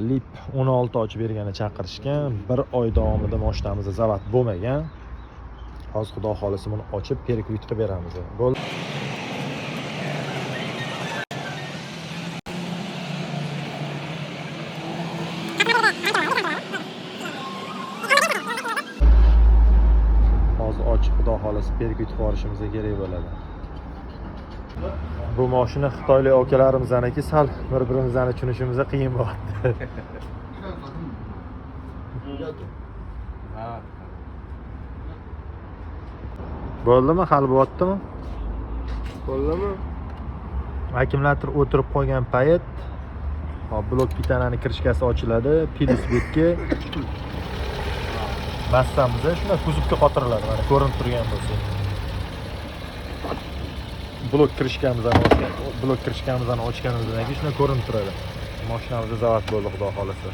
Leap 16 ochib bergani chaqirishgan. Bir oy davomida mashinamizda zavod bo'lmagan. Hozir xudo xohlasa buni ochib переключ qilib beramiz. Bo'ldi. Hozir ochib xudo xohlasa переключ qilib yuborishimiz kerak bo'ladi. Bu mashina xitoylik akalarimizniki, sal bir-birimizni tushunishimizga qiyin bo'lyapti. Bo'ldimi? Hal bo'lyaptimi? Bo'ldimi? Akkumulyator o'tirib qolgan payt, hop, блок питания ni крышка si ochiladi, plyus betga bossamiz, shunda kuzovga qotiriladi, mana ko'rinib turgan bo'lsa. Blok крышка mizni ochgan, blok крышка mizni ochganimizdan keyin shunda ko'rinib turadi. Mashinamizda zavod bo'ldi, xudo xohlasa.